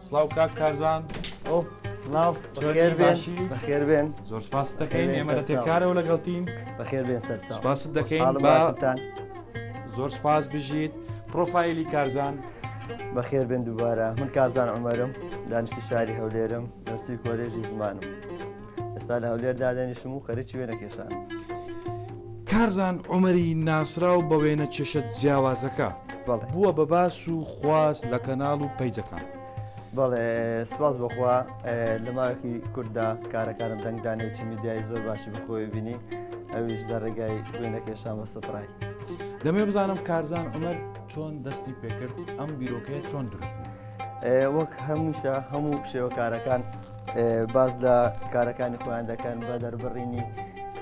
سڵاو کاک کارزان. ئۆ سڵاو بەخێر بێن بەخێر بێن زۆر سپاست دەکەین ئێمە لە تێکارەوە لەگەڵتین بەخێر بێن سەرچاو سپاست دەکەین باتان زۆر سپاس بژیت پرۆفایلی کارزان بەخێر بێن دووبارە من کارزان عمەرم دانیشتی شاری هەولێرم دەرچووی کۆلێژی زمانم ئێستا لە هەولێر دادەنیشم و خەریکی وێنەکێشان. کارزان عومەری ناسراو بە وێنە کێشە جیاوازەکە بووە بە باس و خواست لە کەناڵ و پەیجەکان. بەڵێ سپاس بەخوا لە ماوەکی کورددا کارەکانم دەنگدانێکی میدیایی زۆر باشی بەخۆی بینی ئەویش لە ڕێگای وێنەکێشان بە سپرای. دەمێ بزانم کارزان عومەر چۆن دەستی پێکرد ئەم بیرۆکەیە چۆن دروست بوو؟ وەک هەمووشە هەموو شێوەکارەکان باس لە کارەکانی خۆیان دەکەن بە دەربڕینی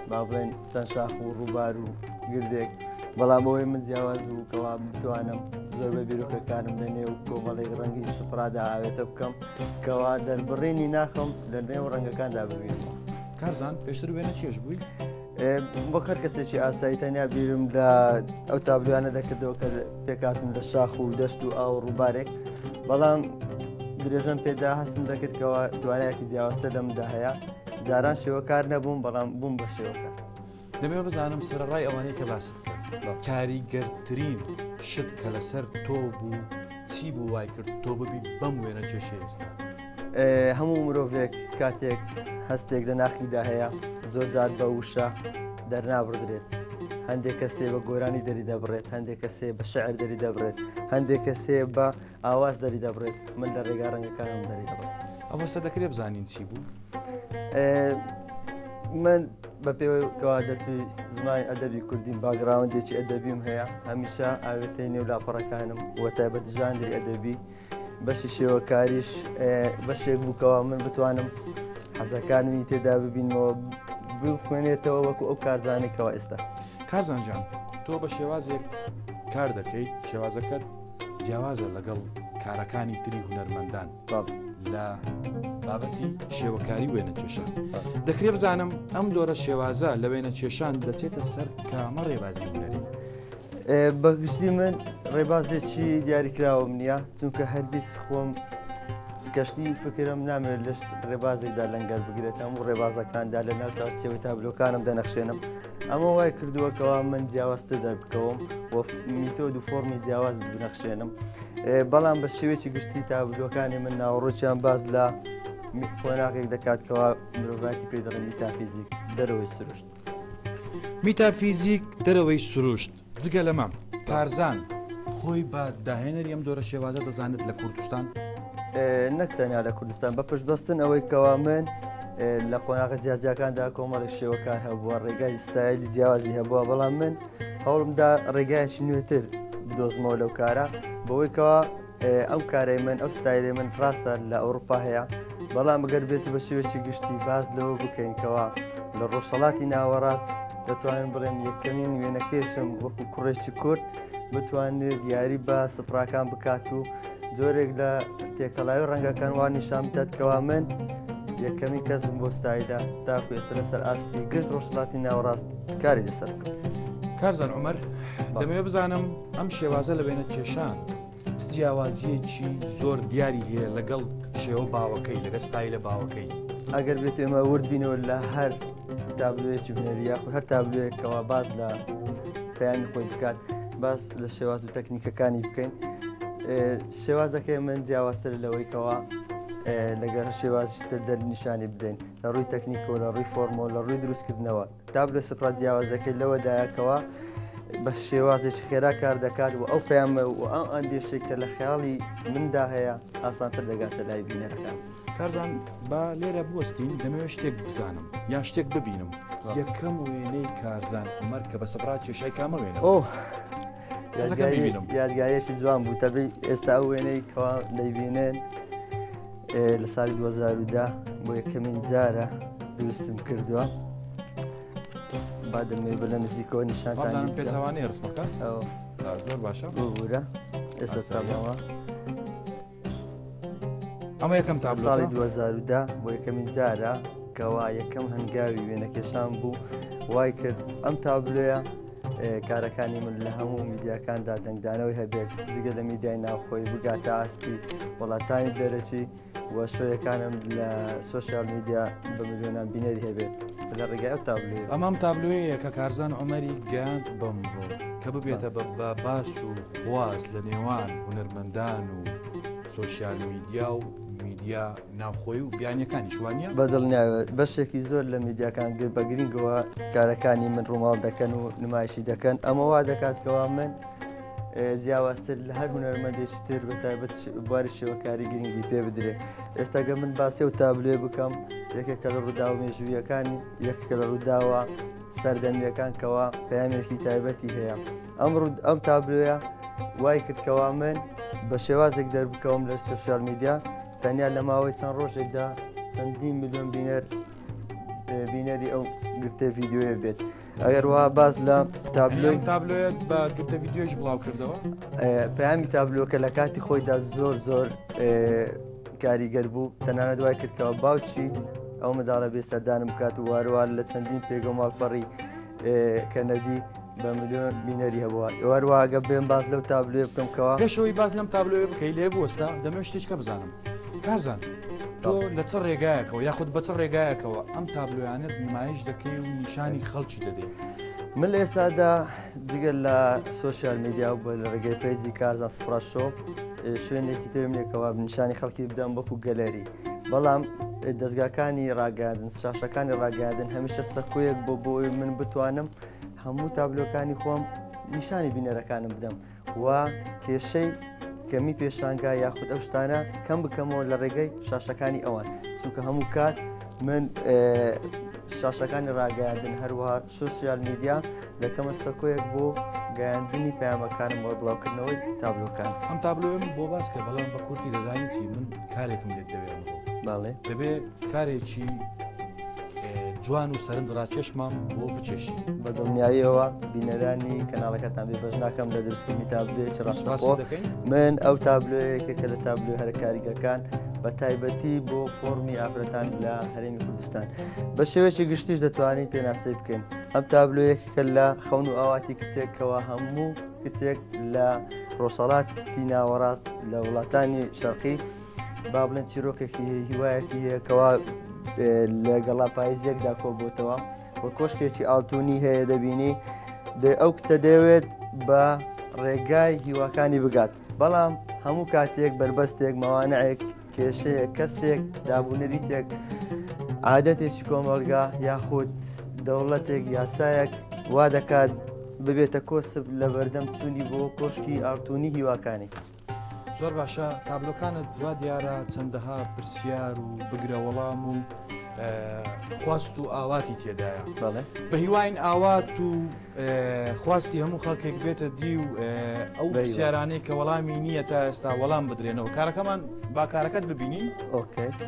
با بڵێن چەند شاخ و ڕووبار و گردێک بەڵام ئەوەی من جیاواز بوو کەوا بتوانم زۆر بە بیرۆکەکانم لە نێو کۆمەڵێک ڕەنگی سپرادا ئاوێتە بکەم کەوا دەربڕینی ناخم لە نێو ڕەنگەکاندا ببینمەوە. کارزان پێشتر وێنە کێش بووی؟ وەک هەر کەسێکی ئاسایی تەنیا بیرم لە ئەو تابلوانە دەکردەوە کە پێکاتم لە شاخ و دەشت و ئاو ڕووبارێک بەڵام درێژەم پێدا هەستم دەکرد کەەوە توانایەکی جیاوازتر لەمدا هەیە جاران شێوەکار نەبووم بەڵام بووم بە شێوەکار. دەمەوێت بزانم سەرەڕای ئەوانەی کە باست کرد کاریگەرترین شت کە لەسەر تۆ بوو چی بوو وای کرد تۆ ببی بەم وێنە کێشەی ئێستا؟ هەموو مرۆڤێک کاتێک هەستێک لە ناخیدا هەیە زۆر جار بە وشە دەرنابڕدرێت هەندێک کەسێ بە گۆرانی دەری دەبڕێت هەندێک کەسێ بە شعر دەری دەبڕێت هەندێک کەسێ بە ئاواز دەری دەبڕێت من لە ڕێگا ڕەنگەکانم دەری دەبڕێت ئەوە سە دەکرێت بزانین چی بوو؟ من بە پێوەکەوا دەرچووی زمانی ئەدەبی کوردیم background ێکی ئەدەبیم هەیە هەمیشە ئاوێتەی نێو لاپەڕەکانم وە تایبەت ژانری ئەدەبی بەشی شێوەکاریش بەشێک بووکەوە من بتوانم حەزەکانمی تێدا ببینمەوە بخوێنێتەوە وەکو ئەو کارزانێکەوە ئێستا. کارزان جان تۆ بە شێوازێک کار دەکەیت شێوازەکەت جیاوازە لەگەڵ کارەکانی تری هونەرمەندان لە بابەتی شێوەکاری وێنەکێشان دەکرێ بزانم ئەم جۆرە شێوازە لە وێنەکێشان دەچێتە سەر کامە ڕێبازی هونەری؟ بەگشتی من ڕێبازێکی دیاریکراوم نییە چونکە هەرگیز خۆم گەشتی فکرم نامێت لە ڕێبازێکدا لەنگەر بگرێت هەموو ڕێبازەکاندا لە ناو چاوچێوەی تابلۆکانم دەنەخشێنم ئەمە وای کردووە کەوا من جیاوازتر دەربکەوم و میتۆد و فۆرمی جیاواز بنەخشێنم بەڵام بە شێوەیەکی گشتی تابلۆکانی من ناوەڕۆکیان باس لە قۆناغێک دەکات کەوا مرۆڤاتی پێ دەڵێن میتافیزیک دەرەوەی سروشت. میتافیزیک دەرەوەی سروشت جگە لەمە کارزان خۆی بە داهێنەری ئەم جۆرە شێوازە دەزانێت لە کوردستان؟ نەک تەنیا لە کوردستان بە پشتبەستن ئەوەی کەوا من لە قۆناغە جیاجیاکاندا کۆمەڵێک شێوەکار هەبووە ڕێگای ستایلی جیاوازی هەبووە بەڵام من هەوڵمدا ڕێگایەکی نوێتر بدۆزمەوە لەو کارە بەوەی کەوا ئەم کارەی من ئەو ستایلی من ڕاستە لە ئەوروپا هەیە بەڵام گەر بێت بە شێوەیەکی گشتی باز لەوە بکەین کەوا لە ڕۆژهەڵاتی ناوەڕاست دەتوانم بڵێم یەکەمین وێنەکێشم وەکو کوڕێکی کورد بتوانێت یاری بە سپراکان بکات و جۆرێک لە تێکەڵاوی ڕەنگەکان وا نیشان بدات کەوا من یەکەمی کەسم بۆ ستایلە تاکو ئێستا لەسەر ئاستی گشت ڕۆژهەڵاتی ناوەڕاست کاری لەسەر بکەم. کارزان عومەر دەمەوێت بزانم ئەم شێوازە لە وێنە کێشان چ جیاوازیەکی زۆر دیاری هەیە لەگەڵ شێوە باوەکەی لەگە ستایلە باوەکەی؟ ئەگەر بێت ئێمە ورد بینەوە لە هەر تابلۆیەکی هونەری یاخود هەر تابلۆیەکەوە باس لە پەیامی خۆی بکات باس لە شێواز و تەکنیکەکانی بکەین شێوازەکەی من جیاوازتر لەوەی کەوا لەگەر شێوازتر دەرنیشانی بدەین لە ڕووی تەکنیکەوە لە ڕووی فۆرمەوە لە ڕووی دروستکردنەوە تابلۆ سپرا جیاوازەکەی لەوەدایە کەوا بە شێوازێکی خێرا کار دەکات و ئەو پەیامە و ئەو ئەندێشەی کە لە خەیاڵی مندا هەیە ئاسانتر دەگاتە لای بینەرەکان. کارزان با لێرە بوەستین دەمەوێت شتێک بزانم یان شتێک ببینم یەکەم وێنەی کارزان عومەر کە بە سپرا کێشای کامە وێنە؟ ئۆه یادگاریەکی جوان بوو تەبی ئێستا ئەو وێنەی کەوا دەیبینن لە ساڵی 2010 بۆ یەکەمین جارە دروستم کردووە با دەمێ بە لە نزیکەوە نیشانتان پێچوانەیە ڕسمەکە زۆر باشە ببوورە ئێستا تابەوە ئەمە یەکەم تابلۆ ساڵی 2010 بۆ یەکەمین جارە کەوا یەکەم هەنگاوی وێنەکێشان بوو وای کرد ئەم تابلۆیە. کارەکانی من لە هەموو میدیاکاندا دەنگدانەوەی هەبێت جگە لە میدیای ناوخۆی بگاتە ئاستی وڵاتانی دەرەکی و show یەکانم لە social media بە ملیۆنان بینەری هەبێت لە ڕێگای ئەو تابلۆیە. ئەمەم تابلۆیەیە کە کارزان عومەری گەیاند بەمڕۆ کە ببێتە بە باس و خواست لە نێوان هونەرمەندان و social media و میدیا ناوخۆی و بیانیەکانیش وانە؟ بە دڵنیایەوە بەشێکی زۆر لە میدیاکان گر بە گرنگەوە کارەکانی من ڕووماڵ دەکەن و نمایشی دەکەن ئەمە وا دەکات کەوا من جیاوازتر لە هەر هونەرمەندێکی تر بە تایبەت بواری شێوەکاری گرنگی پێ بدرێ ئێستا گە من باسی و تابلۆێ بکەم یەکێکە لە ڕووداوە مێژوویەکانی یەکێکە لە ڕووداوە سەردەمیەکان کەوا پەیامێکی تایبەتی هەیە ئەم ڕوود ئەم تابلۆیە وای کرد کەوا من بە شێوازێک دەربکەوم لە social media تەنیا لە ماوەی چەند ڕۆژێکدا چەندین ملیۆن بینەر بینەری ئەو گرتە ڤیدیۆیە بێت. ئەگەر وا باس لە تابلۆی تابلۆیەت بە گرتە ڤیدیۆش بڵاو کردەوە پەیامی تابلۆکە لە کاتی خۆیدا زۆر زۆر کاریگەر بوو تەنانەت دوای کردکەوە باوکی ئەو منداڵە بێ سەردانم بکات و واروار لە چەندین پێگە و ماڵپەڕی کەنەدی بە ملیۆن بینەری هەبووە واروواگە بێن باس لەو تابلۆێ بکەم کەەوە پێشەوەی باس لەم تابلۆێ بکەی لێ بوەستە دەمەوێت شتێکە بزانم کارزان تۆ لە چ ڕێگایەکەوە یاخود بە چ ڕێگایەکەوە ئەم تابلۆیانەت نمایش دەکەی و نیشانی خەڵکی دەدەیت؟ من لە ئێستادا جگە لە social media و بە لە ڕێگەی page ی کارزان سپراشۆ شوێنێکی ترم نییە نیشانی خەڵکی بدەم وەکو گەلەری بەڵام دەستگاکانی ڕاگەاندن شاشەکانی ڕاگەاندن هەمیشە سەکۆیەک بۆ بۆی من بتوانم هەموو تابلۆکانی خۆم نیشانی بینەرەکانم بدەم و کێشەی کەمی پێشانگا یاخود ئەو شتانە کەم بکەمەوە لە ڕێگەی شاشەکانی ئەوان چونکە هەموو کات من شاشەکانی ڕاگەیاندن هەروەها social media دەکەمە سەکۆیەک بۆ گەیاندنی پەیامەکانم بۆ بڵاوکردنەوەی تابلۆکان. ئەم تابلۆیەم بۆ باس کە بەڵام بە کورتی دەزانی چی من کارێکم لێت دەوێ ئەمڕۆ. بەڵێ. دەبێ کارێکی جوان و سەرنج ڕاکێشمان بۆ بکێشی. بە دڵنیاییەوە بینەرانی کەناڵەکەتان بێ بەش ناکەم لە دروستکردنی تابلۆیەکی ڕاستەقۆ. من ئەو تابلۆیە یەکێکە لە تابلۆ هەرە کاریگەکان بە تایبەتی بۆ فۆڕمی ئافرەتان لە هەرێمی کوردستان. بە شێوەیەکی گشتیش دەتوانین پێناسەی بکەین. ئەم تابلۆ یەکێکە لە خەون و ئاواتی کچێک کەوا هەموو کچێک لە ڕۆژهەڵاتی ناوەڕاست لە وڵاتانی شەرقی با بڵێن چیرۆکێکی هەیە هیوایەکی هەیە کەوا لە گەڵا پایزێکدا کۆبووتەوە و کۆشکێکی ئاڵتونی هەیە دەبینی ئەو کچە دەیەوێت بە ڕێگای هیواکانی بگات بەڵام هەموو کاتێک بربەستێک مەوانعێک کێشەیە کەسێک دابوونەریتێک عادەتێکی کۆمەڵگا یاخود دەوڵەتێک یاسایەک وا دەکات ببێتە کۆسپ لە بەردەم چوونی بۆ کۆشکی ئاڵتونی هیواکانی. زۆر باشە تابلۆکانت وا دیارە چەندەها پرسیار و بگرە وەڵام و خواست و ئاواتی تێدایە بە هیواین ئاوات و خواستی هەموو خەڵکێک بێتە دی و ئەو پرسیارانەی کە وەڵامی نییە تا ئێستا وەڵام بدرێنەوە کارەکەمان با کارەکەت ببینین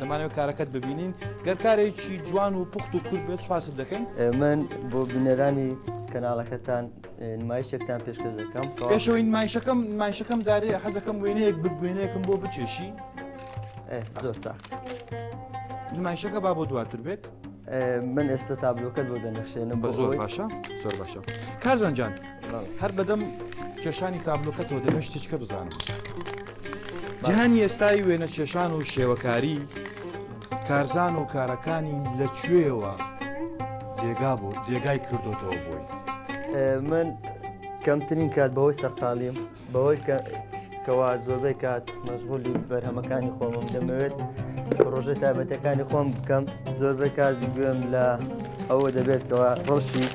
دەمانەوە کارەکەت ببینین گەر کارێکی جوان و پوخت و کورت بێت سوپاست دەکەین من بۆ بینەرانی کەناڵەکەتان نمایشێکتان پێشکەش دەکەم پێشەوەی نمایشەکەم نمایشەکەم جارێ حەزەکەم وێنەیەک ببوێنەیەکم بۆ بچێشی زۆر چاک نمایشەکە با بۆ دواتر بێت من ئێستا تابلۆکەت بۆ دەنەخشێنم بە زۆر باشە زۆر باشە کارزان جان هەر بەدەم کێشانی تابلۆکەتەوە دەمێ شتێکە بزانم جیهانی ئێستای وێنە کێشان و شێوەکاری کارزان و کارەکانی لە کوێوە جێگا بۆ جێگای کردوتەوە بۆی من کەمترین کات بەهۆی سەرقاڵیم بەهۆی کەوا زۆربەی کات مەشغولی بەرهەمەکانی خۆمم دەمەوێت پرۆژە تایبەتەکانی خۆم بکەم زۆربەی کات گوێم لە ئەوە دەبێت کەوا ڕەوشی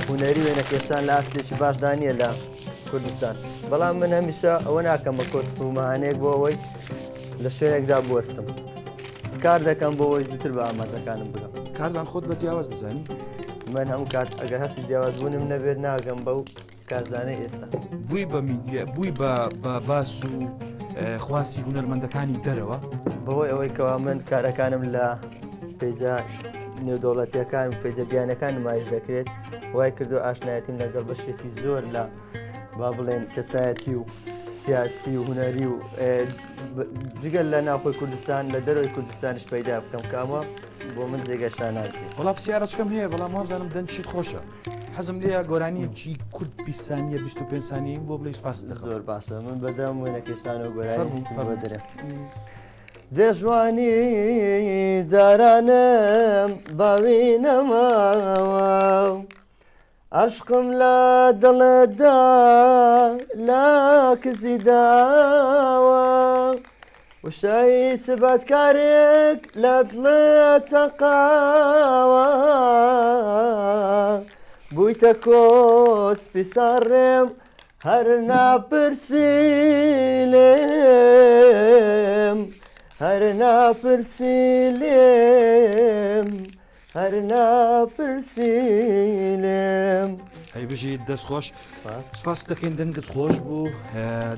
هونەری وێنەکێشان لە ئاستێکی باشدا نییە لە کوردستان بەڵام من هەمیشە ئەوە ناکەم بە کۆسپ و مەهانەیەک بۆ ئەوەی لە شوێنێکدا بوەستم کار دەکەم بۆ ئەوەی زووتر بە ئامانجەکانم بگەم. کارزان خۆت بە جیاواز دەزانی؟ من هەموو کات ئەگەر هەستی جیاوازبوونم نەبێت ناگەم بەو کارزانەی ئێستا. بووی بە میدیا بووی بە بە باس و خواستی هونەرمەندەکانی دەرەوە؟ بەهۆی ئەوەی کەوا من کارەکانم لە page ە نێودەوڵەتیەکان و page ە بیانەکان نمایش دەکرێت وای کردو ئاشنایەتیم لەگەڵ بەشێکی زۆر لە با بڵێن کەسایەتی و سیاسی و هونەری و جگە لە ناوخۆی کوردستان لە دەرەوەی کوردستانیش پەیدا بکەم کە ئەمە بۆ من جێگای شانازیە. وەڵا پرسیارەچکەم هەیە بەڵام وابزانم دەنگشت خۆشە. حەزم لێیە گۆرانیەکی کورت 20 سانیە 25 سانیەیم بۆ بڵێی سوپاست دەکەم. زۆر باشە من بەدەم وێنەکێشانەوە گۆرانی فەرموو، فەرموو. بۆ دەرێم. جێژوانی جارانم باوی نەماوە عەشقم لە دڵتدا لە کزی داوە وشەی چ بەدکارێک لە دڵت چەقاوە بوویتە کۆسپی سەر ڕێم هەر ناپرسی لێم هەر ناپرسی لێم هەر ناپرسی لێم. ئەی بژیت دەست خۆش سپاست دەکەین دەنگت خۆش بوو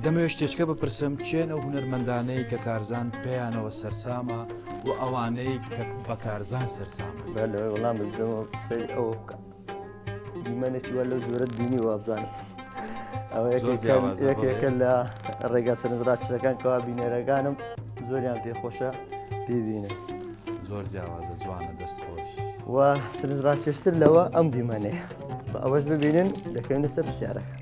دەمەوێت شتێکە بپرسم کێن ئەو هونەرمەندانەی کە کارزان پێیانەوە سەرسامە و ئەوانەی کە بە کارزان سەرسامە بەر لەوەی وەڵام بدەمەوە قسەی ئەوە بکە دیمەنێکی وا لەو جۆرەت بینی وابزانم ئەوە یەکێکە لە ڕێگا سەرنجڕاکێشەکان کەوا بینەرەکانم زۆریان پێخۆشە ببینن. زۆر جیاوازە جوانە دەست خۆش. و سەرنجڕاکێشتر لەوە ئەم دیمەنەیە بە ئەوەش ببینن دەکەوینە سەر پرسیارەکە.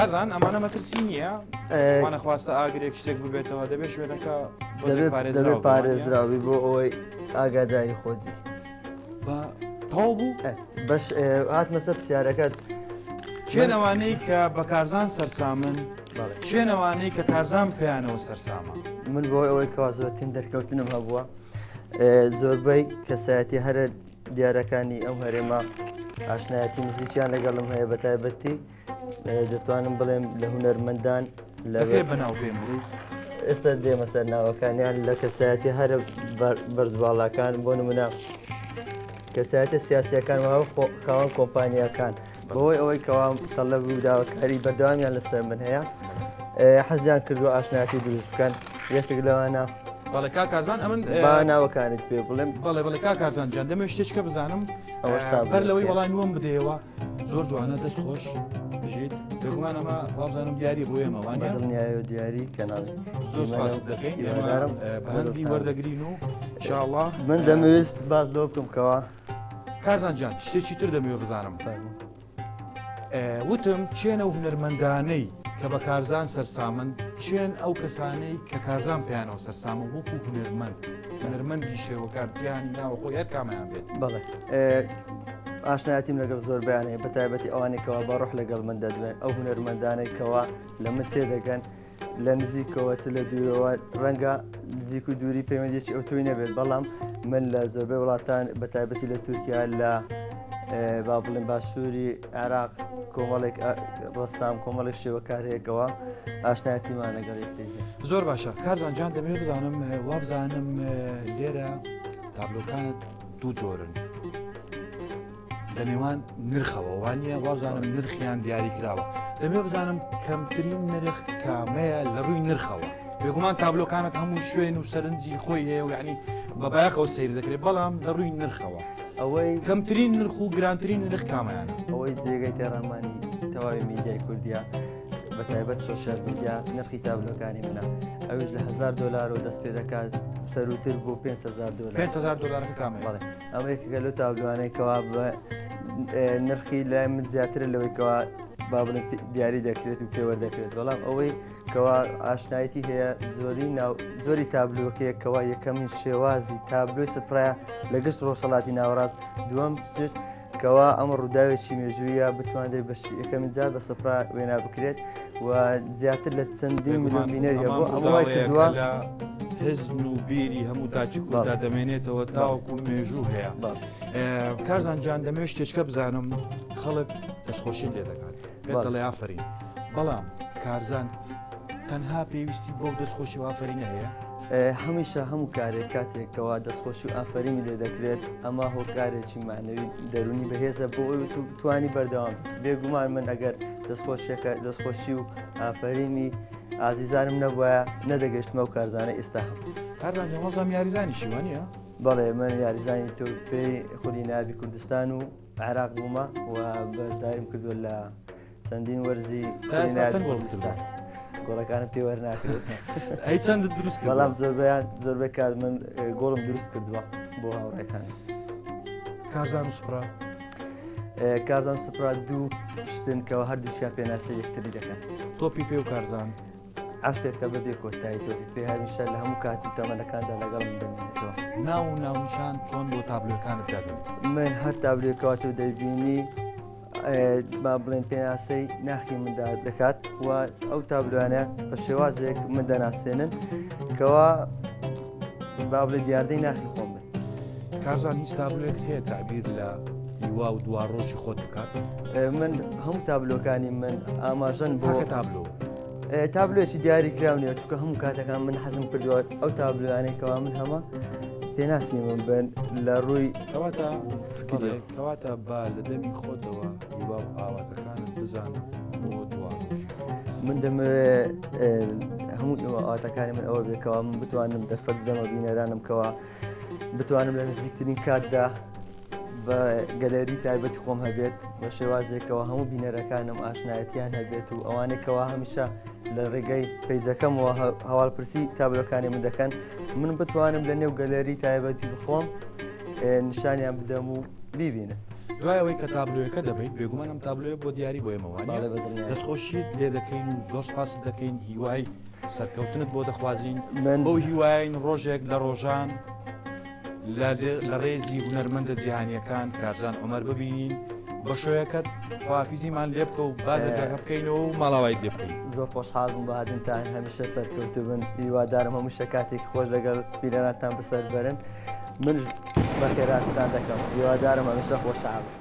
کارزان ئەمانە مەترسی نییە وانەخواستە ئاگرێک شتێک ببێتەوە دەبێت شوێنەکە دەبێت پارێزراوی بۆ ئەوەی ئاگاداری خۆتی تەواو بوو بەش هاتمە سەر پرسیارەکەت کێن ئەوانەی کە بە کارزان سەرسامن کێن ئەوانەی کە کارزان پێیانەوە سەرسامە من بۆ ئەوەی کەوا زۆرترین دەرکەوتنم هەبووە زۆربەی کەسایەتی هەرە دیارەکانی ئەم هەرێمە ئاشنایەتی نزیکیان لەگەڵم هەیە بە تایبەتی دەتوانم بڵێم لە هونەرمەندان لەێ بەناو پێم بڵێ ئێستا دێمە سەر ناوەکانیان لە کەسایەتی هەرە بەرزباڵاکان بۆ نمونە کەسایەتە سیاسیەکان و خاوەن کۆمپانیاکان بەهۆی ئەوەی کەوا تەڵەب و داواکاری بەردەوامیان لەسەر من هەیە حەزیان کردو ئاشناتی دروست بکەن یەکێک لەوانە بەڵێ کا کارزان ئەمن با ناوەکانت پێ بڵێم بەڵێ بەڵێ کا کارزان جان دەمێ شتێکە بزانم ئەوەش تا بەر لەوەی وەڵامی وەم بدەیەوە زۆر جوانە دەست خۆش بژیت بێگومان ئەمە وابزانم دیاری بۆ ئێمە وانە دڵنیایە دیاری کەناڵی زۆر سپاست دەکەین ئێمە بە هەندی وەردەگرین و ئینشاڵڵا من دەمەویست باس لەوە بکەم کەوا کارزان جان شتێکی تر دەمەوێت بزانم وتم کێن ئەو هونەرمەندانەی کە بە کارزان سەرسامن کێن ئەو کەسانەی کە کارزان پێیانەوە سەرسامە وەکو هونەرمەند هونەرمەندی شێوەکار جیهانی ناوەخۆی هەر کامەیان بێت بەڵێ ئاشنایەتیم لەگەڵ زۆربیان هەیە بە تایبەتی ئەوانەی کەوا بە ڕۆح لەگەڵ من دەدوێن ئەو هونەرمەندانەی کەوا لە من تێدەگەن لە نزیکەوە چ لە دوورەوە ڕەنگە نزیک و دووری پەیوەندیی ئەوتۆی نەبێت بەڵام من لە زۆربەی وڵاتان بە تایبەتی لە تورکیا لە با بڵێن باشووری عێراق کۆمەڵێک ڕەسام کۆمەڵێک شێوەکار هەیەکەوە ئاشنایەتیمان لەگەڵ یەکتری هەیە. زۆر باشە کارزان جان دەمەوێت بزانم وابزانم لێرە تابلۆکانت دوو جۆرن لە نێوان نرخەوە وانە وازانم نرخیان دیاری کراوە دەمێ بزانم کەمترین نرخ کامەیە لە ڕووی نرخەوە بێگومان تابلۆکانت هەموو شوێن و سەرنجی خۆی هەیە و یعنی بە بایەخەوە سەیر دەکرێت بەڵام لە ڕووی نرخەوە ئەوەی کەمترین نرخ و گرانترین نرخ کامەیانە ئەوەی جێگەی تێڕامانی تەواوی میدیای کوردیا بە تایبەت social media نرخی تابلۆکانی منە ئەویش لە 1000 دلار و دەست پێ دەکات سەروتر بۆ 5000 دلار 5000 دلارەکە کامەیە بەڵێ ئەمە یەکێکە لەو تابلۆانەی کەوا بە نرخی لای من زیاترە لەوەی کەوا با بڵێم دیاری دەکرێت و پێوەر دەکرێت بەڵام ئەوەی کەوا ئاشنایەتی هەیە زۆری ناو زۆری تابلۆکەیە کەوا یەکەمین شێوازی تابلۆی سپرایە لە گشت ڕۆژهەڵاتی ناوەڕاست دووەم شت کەوا ئەمە ڕووداوێکی مێژوویە بتواندرێت بە یەکەمین جار بە سپرا وێنا بکرێت و زیاتر لە چەندین ملیۆن بینەری هەبوو ئەمە وای کردووە هزن و بیری هەموو تاکی کورددا دەمێنێتەوە تاوەکو مێژوو هەیە کارزان جان دەمەوێت شتێکە بزانم خەڵک دەستخۆشیت لێ دەکات پێت دەڵێ ئافەرین بەڵام کارزان تەنها پێویستی بەو دەستخۆشی و ئافەرینە هەیە؟ هەمیشە هەموو کارێک کاتێک کەوا دەستخۆشی و ئافەرینی لێ دەکرێت ئەمە هۆکارێکی معنەوی دەرونی بەهێزە بۆ ئەوی تو توانی بەردەوام بێگومان من ئەگەر دەستخۆشیەکە دەستخۆشی و ئافەرینی ئازیزانم نەبوایە نەدەگەشتمە و کارزانە ئێستا هەم کارزان جان وابزانم یاریزانیشی وانە؟ بەڵێ من یاریزانی تۆپی خولی نایابی کوردستان و عێراق بوومە و بەشداریم کردووە لە چەندین وەرزی چەند گۆڵ کردووە؟ گۆڵەکانم پێ وەرناکرێت. ئەی چەندت دروست کردووە؟ بەڵام زۆربەیان زۆربەی کات من گۆڵم دروست کردووە بۆ هاوڕێکان. کارزان و سوپرا؟ کارزان و سوپرا دوو شتن کەەوە هەردووکیان پێناسەی یەکتری دەکەن. تۆپی پێ و کارزان؟ عەشقێکە بەبێ کۆتایی تۆپی پێ هەمیشە لە هەموو کات و تەمەنەکاندا لەگەڵم دەمێنێتەوە. ناو و ناونیشان چۆن بۆ تابلۆکانت دادەنێیت؟ من هەر تابلۆیەکەوە تۆ دەیبینی با بڵێن پێناسەی ناخی مندا دەکات و ئەو تابلوانە بە شێوازێک من دەناسێنن کەوا با بڵێ دیاردەی ناخی خۆم بن. کارزان هیچ تابلۆیەکت هەیە تەعبیر لە هیوا و دواڕۆژی خۆت بکات؟ من هەموو تابلۆکانی من ئاماژەن بۆ تاکە تابلۆ تابلۆیەکی دیاری کراو نیە چونکە هەموو کاتەکان من حەزم کردووە ئەو تابلۆیانەی کەوا من هەمە پێناسی من بن لە ڕووی کەواتە فکری کەواتە با لە دەمی خۆتەوە هیوا و ئاواتەکانت بزانم بۆ دواڕۆژی خۆت. من دەمەوێت هەموو ئێوە ئاواتەکانی من ئەوە بێکەوە من بتوانم دەرفەت بدەمە بینەرانم کەوا بتوانم لە نزیکترین کاتدا بە گەلەری تایبەتی خۆم هەبێت بە شێوازێکەوە هەموو بینەرەکانم ئاشنایەتیان هەبێت و ئەوانێکەوە هەمیشە لە ڕێگەی پەیجەکەمەوە هەواڵپرسی تابلۆکانی من دەکەن من بتوانم لە نێو گەلەری تایبەتی بخۆم نیشانیان بدەم و بیبینن. دوای ئەوەی کە تابلۆیەکە دەبەیت بێگومان ئەم تابلۆیە بۆ دیاری بۆ ئێمە وانیە دەستخۆشیت لێ دەکەین و زۆر سپاست دەکەین هیوای سەرکەوتنت بۆ دەخوازین بەو هیواین ڕۆژێک لە ڕۆژان لە ڕێزی هونەرمەندە جیهانیەکان کارزان عمر ببینین بە شۆیەکەت خوافیزیمان لێ بکە و با دەرگاکە بکەینەوە و ماڵاوایت لێ بکەین. زۆر خۆشحاڵ بووم بە هاتنتان هەمیشە سەرکەوتوو بن هیوادارم هەموو شەکاتێکی خۆش لەگەڵ بینەرانتان بەسەر بەرن منش بەخێراتتان دەکەم هیوادارم هەمیشە خۆشحاڵ بن.